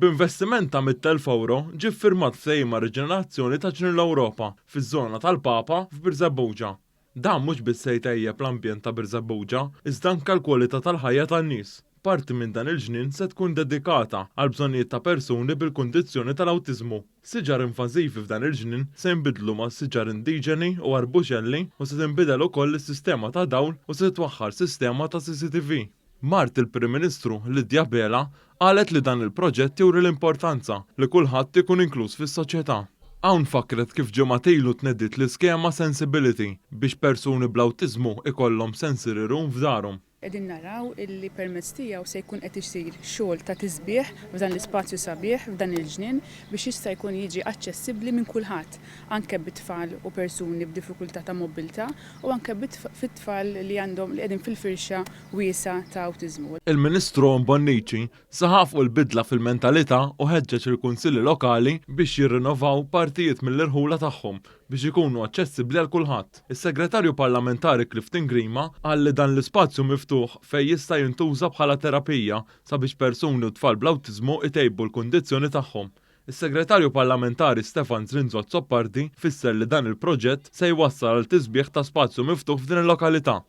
B'investiment ta' 100,000 ewro ġie ffirmat ftehim għar-riġenerazzjoni ta' Ġnien l-Ewropa fiż-żona tal-Papa f'Birżebbuġa. Dan mhux biss se jtejjeb l-ambjent ta' Birżebbuġa, iżda anke l-kwalità tal-ħajja tan-nies. Parti minn dan il-ġnien se tkun dedikata għall-bżonnijiet ta' persuni bil-kundizzjoni tal-awtiżmu. Siġar invażivi f'dan il-ġnien se jinbidlu ma' siġar indiġeni u arbuxelli u se tinbidel ukoll is-sistema ta' dawl u se titwaħħal sistema ta' CCTV. Mart il-Prim Ministru, Lydia Abela, qalet li dan il-proġett juri l-importanza li kulħadd ikun inkluż fis-soċjetà. Hawn fakkret kif ġimgħat ilu tnediet l-iskema Sensibility biex persuni bl-awtiżmu ikollhom sensory room f'darhom. Qegħdin naraw illi permezz tiegħu se jkun qed isir xogħol ta' tisbiħ f'dan l-ispazju sabiħ, f'dan il-ġnien biex jista' jkun jiġi aċċessibbli minn kulħadd, anke bit-tfal u persuni b'diffikultà ta' mobbiltà u anke fit-tfal li għandhom li qegħdin fil-firxa wiesgħa ta' awtiżmu. Il-Ministru Owen Bonnici saħaq fuq il-bidla fil-mentalità u ħeġġeġ il-kunsilli lokali biex jirrinnovaw partijiet mill-irħula tagħhom biex ikunu aċċessibbli għal kulħadd. Is-Segretarju Parlamentari Clifton Grima qal li dan l-ispazju miftuħ fejn jista' jintuża bħala terapija sabiex persuni u tfal bl-awtiżmu jtejbu l-kundizzjoni tagħhom. Is-Segretarju Parlamentari Stefan Zrinzo Azzopardi fisser li dan il-proġett se jwassal għal tisbiħ ta' spazju miftuħ f'din il-lokalità.